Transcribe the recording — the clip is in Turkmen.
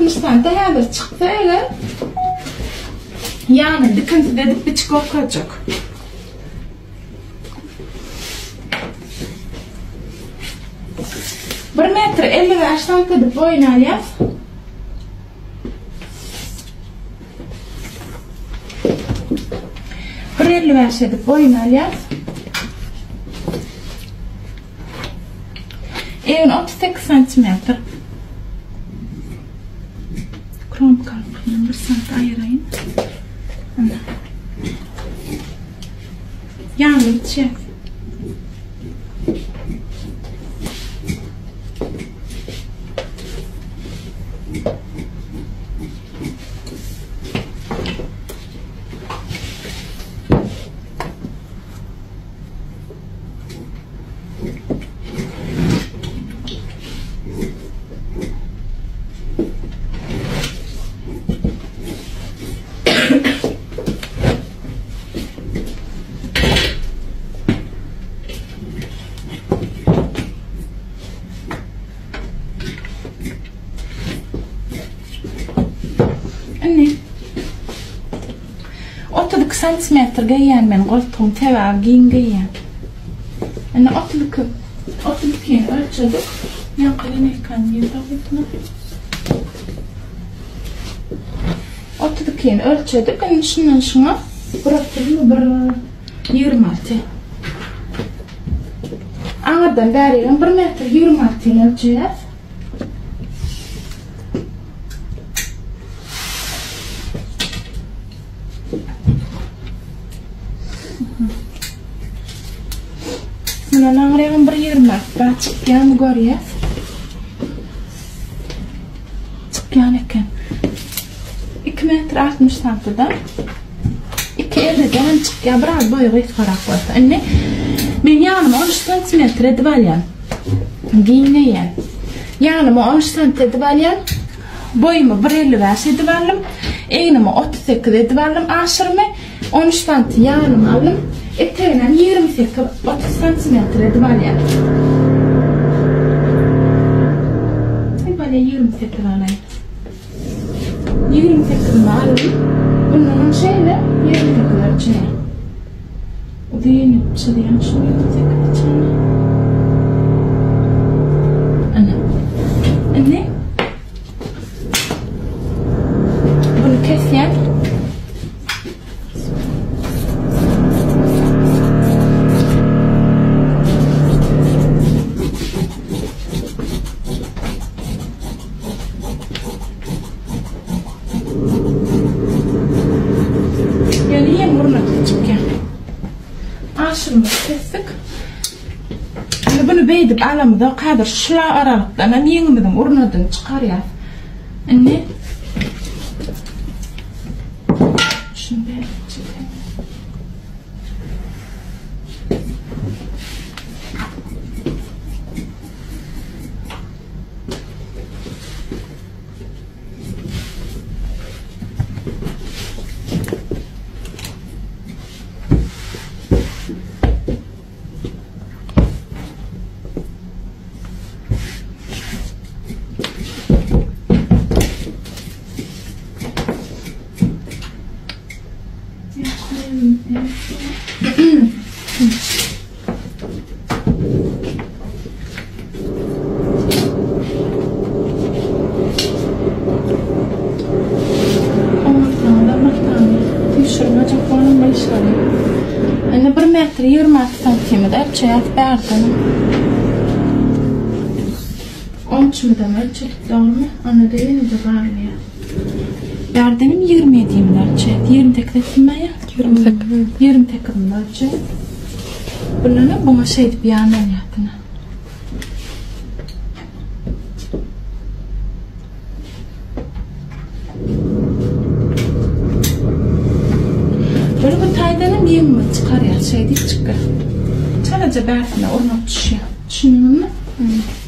60 santa häzir çyksa eger ýany dikinsiz edip biçip görkezjek. Bir metr 55 sant edip boýun alýas. Bir 55 edip boýun alýas. Egin 38 santimetr. Kromkalykyndan bir sant aýyraýyn. Ana. Ýagly biçýäs. Indi 32 santimetr geýýän men goltugym sebäbi giň geýýän. Indi 32 32 ölçedik. Ýaňky lineýkany nirde goýdum? 32-ni ölçedik. Indi şundan şuňa bir otuzmy bir 26. Aňyrdan bärigem 1 metr 26-ny ölçeýäs. Mundan aňrygam bir 26 bar çykýarmy görýäs. Çykýan eken. 2 metr 60 santyda. 2 elliden hem çykýar. Biraz boýy gysgarak bolsa. Indi men ýanyma 13 santimetr edip alýan. Giňeýän. Ýanyma 13 sant edip alýan. Boýumy 1.55 edip aldym. Egnimi 38 edip aldym aşyrymy. 13 sant ýanyma aldym. Eteginem 28 30 santimetr edip alýan. Bolýa 28 alaýyn. 28-ni aldym. Bundanam şeýle 28 ölçeýän. Uzyn çyzýan şu 28 çenli. Ana. Indi bunu kesýän. Ýöne ýeň gurnadyk çykýar. Aşyrymyzy kesdik. Indi bunu beýdip alamyzok. Häzir şula aralykdan hem ýeňimiziň urnadyny çykarýas. Indi şunu berip çekelim. Indi 1 metr 26 santimetr ölçeýäs bärden. 13-müden ölçedik dogrymy? Onda da ýene-de barlaýar. Bärdenem 27-ni ölçeýäs. 28 etdim ýa? 28. 28-ni ölçeýäs. Bundan hem buňa şeýdip ýan alýarsyň. Böyle bir taýdanam ýeňimi çykarýar, şeýdip çykýar. Çalaja bärsine urnak düşýär. Düşündiňizmi? Hmm.